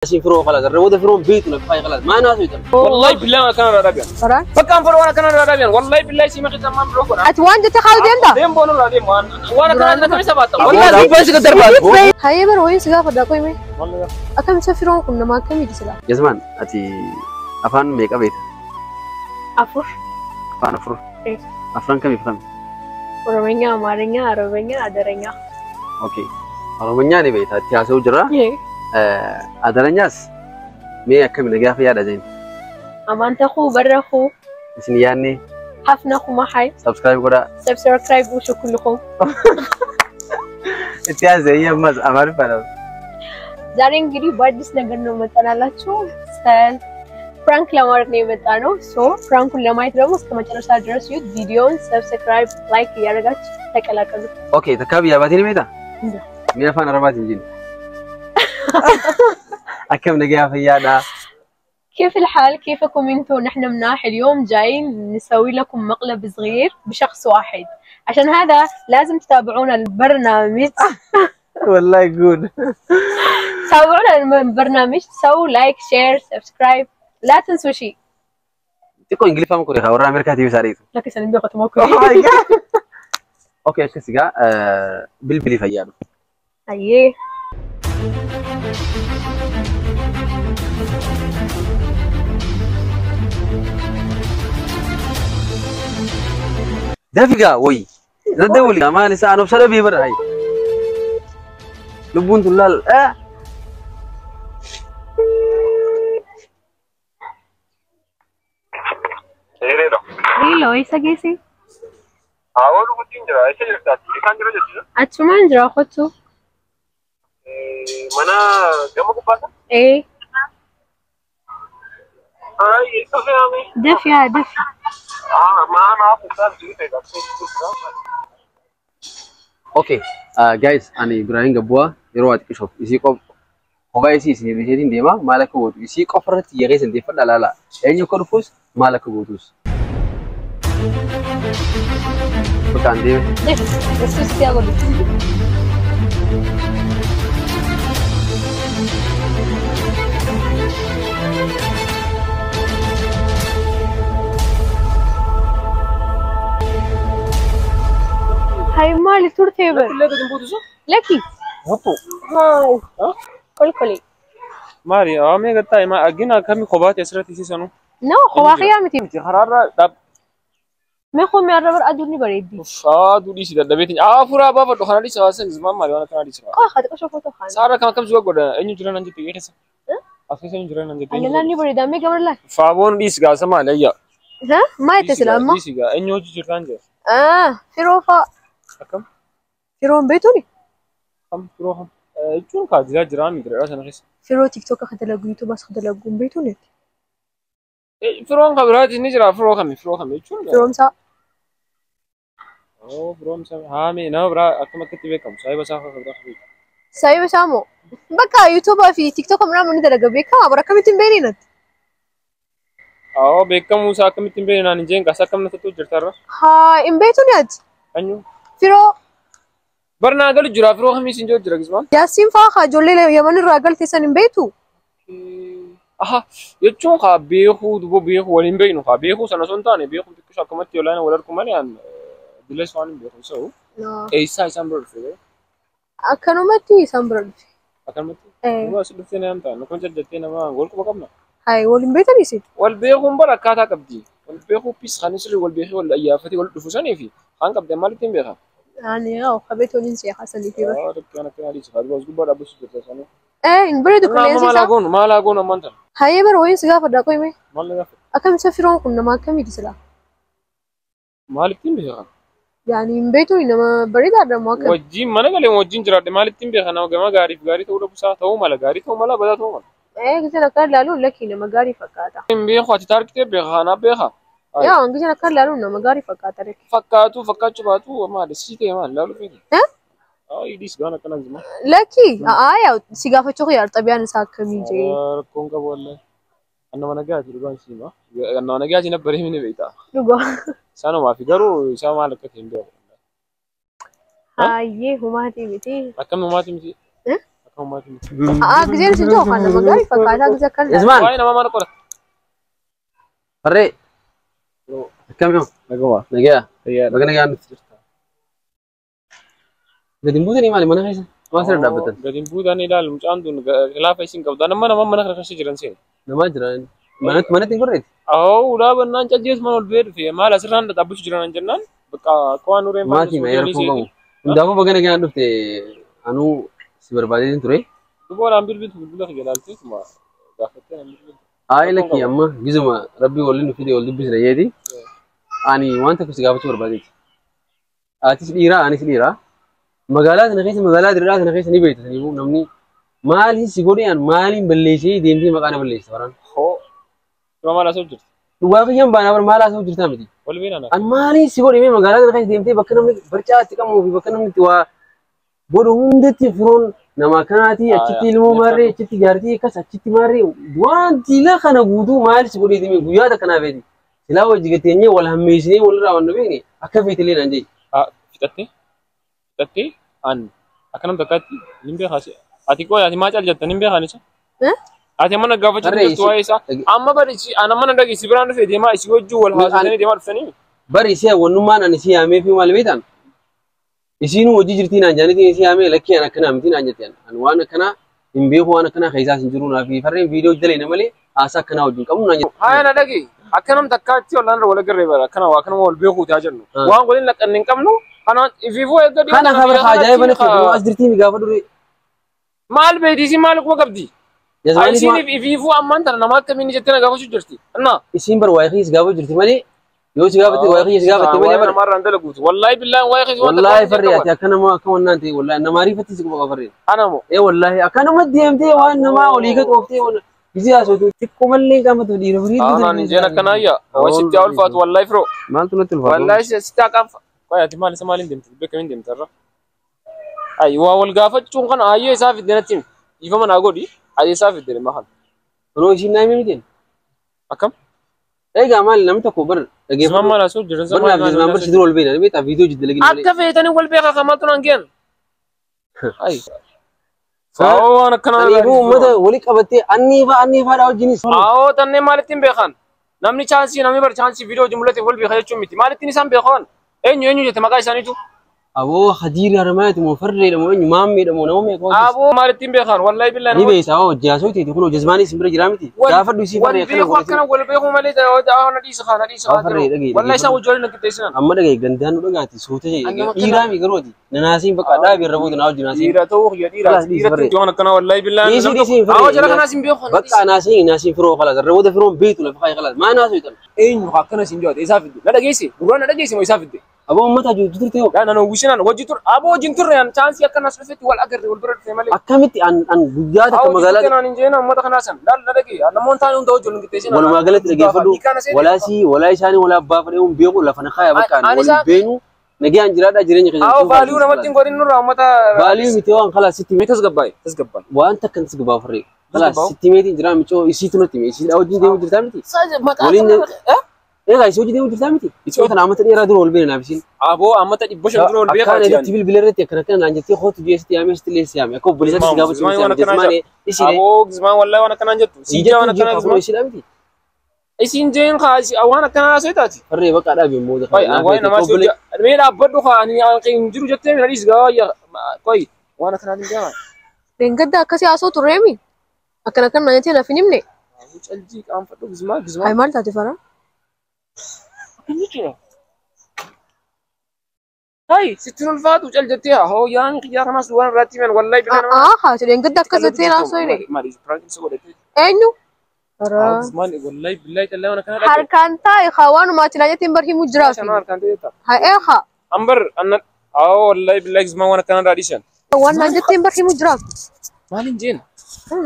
Firoo خلاص الروضة فيرون بيتنا في خلاص ما ناس يتم والله بالله ما كان رابيان فكان فرو انا كان رابيان والله بالله سي ما خزمان بروكو اتوان جت خالد يندا ديم بونو لا ديم وانا كان انا سبات والله بس قدر بات هاي بر وين سغا فدا قوي والله اكم سفرون كنا ما كم يدسلا يزمان اتي افان ميك ابيت افر افان افر افران كم يفهم ኦሮሞኛ አማርኛ አረበኛ አደረኛ ኦኬ ኦሮሞኛ ነው ቤት አትያሰው ጅራ አደረኛስ ሜ አከም ነጋፍ ያዳ ዘይን አማንተኹ በረኹ እስኒ ያኔ حفنخو ማሐይ ሰብስክራይብ ጎዳ ሰብስክራይብ ውሹ ኩልኹም እትያዘ የማዝ አማርፍ አለው። ዛሬ እንግዲህ በአዲስ ነገር ነው መጣናላችሁ። ፕራንክ ለማድረግ ነው የመጣነው። ሶ ፕራንኩን ለማየት ደግሞ እስከ መጨረሻ ድረስ ዩት ቪዲዮውን ሰብስክራይብ ላይክ እያደረጋችሁ ተቀላቀሉ። ኦኬ ተካብ ያባቴን ሜታ ሚያፋን አረባት እንጂ أكم نجاح فيانا. كيف الحال؟ كيفكم انتم؟ نحن مناح. اليوم جايين نسوي لكم مقلب صغير بشخص واحد، عشان هذا لازم تتابعونا البرنامج. والله جود تابعونا البرنامج، سووا لايك شير سبسكرايب، لا تنسوا شيء. تكو انجلي فاهم كوري خاورا امريكا تيجي ساريت لكن سنبي ختموكو. اوكي كسيغا بلبلي فيانو ايه دفقة وي ردولي ما لسه أنا بسرعة بيبر هاي لبون تلال هيلو إيش جيسي؟ أول وقتين جرا إيش جرا كان جرا جرا أتشمان جرا خطو منا جمع كوباسا إيه هاي دفيا دفيا اوكي جايز انا ابراهيم غبوا يروات كشوف يسي قف هو يسي سي بيجين ديما مالك ووت يسي قفرت يغيس اندي فدا لا لا اني كرفوس مالك ووتوس بكان دي بس سياغو هاي مالي تورتي بر لكي هطو هاي كل كلي ماري امي قتا ما اجينا كم خبات يسرت سي نو خواخي يا متي خرار دب ما خو مي ربر ادوني بريدي ادوني سي دبيتي افورا بابا دخنا لي سواسن زمان ماري وانا كان لي سوا خا خا شوفو تو خان سارا كم كم زوا غدا اني جرا نانجي تي افسن جرا نانجي تي انا ناني بريدا مي كمر لا فاون ديس غا سما ليا ها ما يتسلم ديس غا اني جرا نانجي فيروفا كم فيرون بيتوني كم فيروهم جون كاجرا جرا مدرا انا خيس فيرو تيك توك خدلقو يوتيوب بس خدلقو بيتوني فيرون خبرات نجرا فيرو خمي فيرو خمي جون فيروم سا او فيروم سا هامي نا برا اكم كتبه كم سايب سا خبرا خبي سايب سامو بقى يوتيوب في تيك توك مرا من دلقو بيكا برا كم تنبينينت او بيكا موسى كم تنبيننا نجين كاسا كم نتو جرتارا ها ام بيتوني انيو فيرو برنا قال جرا فيرو خمي سنجو جرا قسمان ياسين فاخا جولي يمن الراجل تسن بيتو اها يچون خا بيخو دبو بيخو ولين بينو خا بيخو سنة سنتاني بيخو تكشا كمت يولانا ولركم انا دلس وان بيخو سو ايسا سامبر في اكنومتي سامبر في اكنومتي هو سلفتنا انت نكون جدتنا ما غولكم قبنا هاي ولين بيتني سي والبيخو بركاتا قبدي والبيخو بيس خانسري والبيخو والايافتي والدفوساني في خان قبدي مالتين بيخا يعني او خبيتو ننسي حسن في بس انا كان علي سخاد بس غبر ابو سجدت ايه انبردو كل ما لاغون ما لاغون امانت هاي بر وين سغا فدا قوي ما لا اكم سفرون كنا ما كم يدسلا مالتين بيخا يعني بيتو انما بريد هذا ما كم وجين ما نقول وجين جراد مالتين بيخا انا ما غاري غاري تو بسا تو مالا غاري تو مالا بدا تو مالا ايه كذا كار لالو لكن ما غاري فكاتا بيخو تارك بيخا انا بيخا يا انجزنا كار لالو نما غاري فكاتا رك فكاتو فكاتو باتو ما دسيته ما لالو فيك ها اي ديس غانا كان زما لكي يا سيغافتو خيار طبيعي ساكمي جي كونغا والله انا ما نجاتي لبان سيما انا ما نجاتي نبري من بيتا لغو سانو ما في غرو سما لك تيم Hayyee humaatii miti. Akkam humaatii miti? Giseen si jiru kan nama gaarii fakkaataa gisee akkan. Ismaan. Waa'ee nama maal qola? Harree. Akkam yoo? Naguma. Nagayaa. Fayyaadha. Baga nagaan nuti jirta. Gadi hin buutanii maali mana keessa? Maal sirra dhaabbatan? Gadi hin buutanii ilaalu mucaan tun laafa isin qabdu. Nama nama mana kana keessa jiran seenu. Namaa jira. Manatti manatti hin gorreeti? Awoo ulaa caljees mana ol ba'ee dhufe maal asirraan dhaabbachuu jiran jennaan bakka akka waan ureen Maatii ma yeroo qabu. Hundaafuu baga nagaan dhufte anuu si barbaadeetiin ture. Dubooraan bilbiltu bilbila kiyya ilaaltee tuma gaafattee naan bilbiltu. Haa lakki amma gizuma rabbii waliin nu fide wal dubbisna jeeti. Ani waan tokko si gaafachuu barbaadeeti. Atis dhiiraa anis dhiiraa. Magaalaa sana keessa magaalaa diriiraa sana keessa ni beektu saniifuu namni maaliin si godhe an maaliin balleessee deemtee maqaa na balleessa baraan. Hoo. Tuma maal haasa'u jirti? Dhugaa kiyyaan baanaa bar maal haasa'u jirtaa miti. Wal beeknaa An maaliin si godhe mee magaalaa sana keessa deemtee bakka namni barcaa itti qabuu fi bakka namni itti waa godhu hundatti firoon nama akkanaatii achitti ilmoo maarree achitti jaartii akkas achitti maarree waan diila kana guutuu maal si godhee deemee guyyaa takkanaa feeti. Silaa wajji gateenyee wal hammeessinee walirraa waan nu beekne akka feetillee naan jee. Fixattee fixattee an akka nam takkaatti hin beekaa ati qoy ati maa caal jetta hin beekaan isa. Ati amma na gaafachuu jirtu waa'ee isaa amma bari an amma na dhageessi biraan dhufee deemaa isii wajjin wal haasofanii deemaa dhuftanii. Bari isii wannummaan ani isii yaamee fi maal beektan isiinuu hojii jirtii naan jaanitiin isii yaamee lakkii an akkanaa miti naan jette an waan akkanaa hin beeku waan akkanaa keessaas hin jiru naa fi farreen viidiyoo dalee malee haasaa akkanaa wajjin qabu naan jette. Haa na dhagee akka nam takkaatti wallaan wal agarree bara akkana waa akkanuma wal beekuuti haa jennu waan waliin laqqanne hin qabnu kana ifiifuu eegga dhiirri. Kana kabar ajaa'iba natti as jirtii mi gaafa dure. Maal beekti isiin maal quba qabdi? Isiin ifiifuu ammaan tana nama akkamiin jettee na gaafachuu jirti. Annaa. Isiin bar waa'ee keessa gaafachuu jirti malee yoo si gaafatte waa'ee keessa gaafatte malee bar. Namarraan dalaguuti. Wallaahi billaan waa'ee keessa waan Wallaahi farree ati akka nama akka wannaan ta'e wallaahi nama ariifatti si quba qaba farree. Ana moo. Ee wallaahi akka nama deemtee waan namaa olii gad ooftee waan gisee haasoftu xiqqoo mallee qaamatu dhiira firii. Aanaan hin akkanaa ayyaa. Waa sitti haa ulfaatu wallaahi firoo. Maaltu natti ulfaatu? Wallaahi sitti haa qaanfa. Qoy ati maal isa maaliin deemte? Beekamiin deemte irra? Ayi waa wal gaafachuun kana ayyee isaa fidde natti himi. Dhiifama naa godhi ayyee isaa fidde dhimma kana. Kunoo isiin naa himi miti? Akkam? Egaa maali namni tokko bar dhageeffatu. Ismaan maal haasa'u jiran sama. Barnaaf jismaan bar si dura wal beekna beektaa viidiyoo jidda lagin malee. Akka feetanii wal beekaa kan maaltu naan gean? Ayi. Saawoo waan akkanaa. Saniifuu uummata walii qabattee anniifaadhaa wajjinis. Awoo tannee maalittiin beekan? Namni chaansii namni bar chaansii viidiyoo wajjin mul'ate wal beeka jechuun miti. Maalittiin isaan beekan? Eenyu eenyu jette maqaa isaaniitu? Aboo Hadiir Harmaati moo farreedha moo eenyu maammeedha moo nama meeqa hojjetu? Aboo maalittiin beekan wallaahi billaahi. Ni beekta awoo hojii haasoo ta'e kun hojii isin bira jiraa miti. Gaafadhu isii farree akkana godhate. Wal beeku akkana wal beeku malee na dhiisa kana dhiisa. Farree dhagaye. Wallaahi isaan hojii waliin qixxeessinan. Amma dhagaye gandaan nu dhagaati soota jee dhiiraa mi garuu ati nanaasiin bakka dhaabi irra booda naa hojii naasiin. Dhiira ta'uu kiyya dhiira. Dhiira ta'uu akkana wallaahi billaahi. Dhiisii dhiisii farree. Awoo jala kanaas hin beeku. Bakka naasiin naasiin firoo kalaas irra booda firoon beektu lafa kaayee kalaas maa naasoo jedhan. Eenyu akkana siin jawaate isaa fidde. Na dhageesse duraan na dhageesse moo isaa fidde. Aboo uummata hojii turte yoo. Yaa nana uwwisinaan hojii tur aboo hojiin turre an chaansii akkanas dhufetti wal agarre wal bira dhufe malee. Akkamitti an an guyyaa takka magaalaa. Awoo hin jeen uummata kanaa san laal na dhagee namoonni taa'anii hunda hojii wal qixxeessin. Walumaa galatti dhageeffadhu walaa sii walaa isaanii walaa abbaa fedhee hin beeku lafa na kaaya bakka wal beenu nagaan jiraadhaa jireenya keessa. Awoo vaaliyuu namatti hin godhin nurraa uummata. Vaaliyuu miti waan kalaas sitti. Mee tasgabbaa'e tasgabbaa'e. Waan takka tasgabbaa'u farree. Kalaas sitti meetiin jiraa micoo isiitu natti hime isiidha wajjin deemuu jirtaa miti. Waliin. Egaa isii hojii deemuu jirtaa miti? Isii tana ammata dheeraa dura wal beena naaf isiin. Aboo ammata 500 dura wal beekaa Akkaan irratti bilbila irratti akkana akkana naan jettee kootu jeesitti yaamee sitti leessi yaame akka obboleessatti si gaafachuu Gizmaan waan akkanaa isii Aboo gizmaan wallaahi waan akkanaa jettu. Sii jettu waan akkanaa gizmaan isiidha miti. Isiin jeen waan akkanaa haasa'e taati. Farree bakka dhaabi immoo. Waa'ee namaa si hojii mee dhaabbadhu kaa ani hin jiru jettee na dhiis gaa qoyi waan akkanaa hin deemaa. Deengadda akkasii haasoo turreemi. Akkana akkana naan jettee naaf hin himne. Caljii qaanfadhu gizmaa gizmaa. Ayi maal taate fara? Hai, sittin ulfaatu cal jettee hoo yaan kiyyaa kanaas waan irratti himan wallahi bilaa nama. Aa haa jedheen gadda akkas jettee naasoo hine. Maali prank isa godhate. Eenyu? Maali wallahi billahi callaa waan akkana dhaqe. Harkaan taa'e haa waanuma ati naa jetteen bar himuu jiraaf. Shanaa harkaan ta'e ta'a. Haa ee haa. Ambar anna awoo wallahi billahi gizmaa waan akkana irraa dhiisan. Waan naan jetteen bar himuu jiraaf. Maaliin jeen?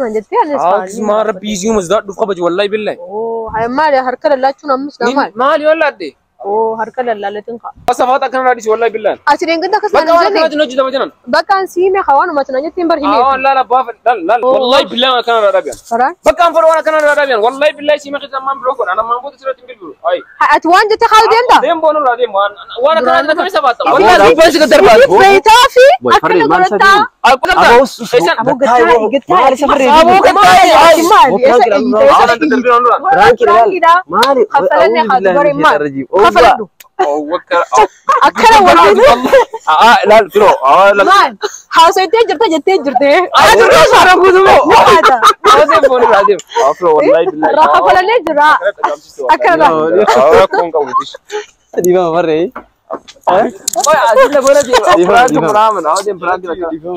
Waan jettee anis Haa gizmaa rabbi isii masdaadhuuf kabaji wallahi billahi. Oo haa maali harka lallaachuun ammas naa maali? Maali wallaadde? Oo harka lallaalatin kaa. Safaata akkana irraa dhiisi wallahi billahi. Ati deengadda akkas Bakka naan waan jenne. akkanaatiin hojjetama jiran. Bakka an siime haa waanuma ati naan jetteen bar himee. Awoo laala baaf laal laal wallahi billahi waan akkana irraa dhaabiyan. Faraan. Bakka an fedhu waan akkana irraa dhaabiyan wallahi billahi siima keessa ammaan biroo godha anammaan booda sirratti hin bilbilu. Ayi. Ati waan jette haa deemta? Deem boonu irraa deem waan akkanaatiin akkamii safaata. Wallahi Wallahi billahi si gad darbaata. Beeytaa fi Farree akkana maal isaa godhataa. Aboo gattaa gattaa. Maali safarri? Aboo gattaa. Maali? Eessa iyyita? Eessa iyyita? Piraanki Piraankiidha. Maali? Kaffalannee haa dubare maal? Kaffaladhu. Akkana wal Laal firoo. Maal? Haasoftee jirta jettee jirte. Irraa kaffalannee jira. Akkana Dhiifama farree.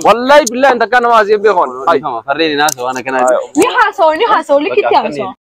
Wallahi billahi inta kana ma asii beekon. Dhiifama farreen naasoo waan akkanaati. Ni haasa'u ni haasa'u likitti haasa'u.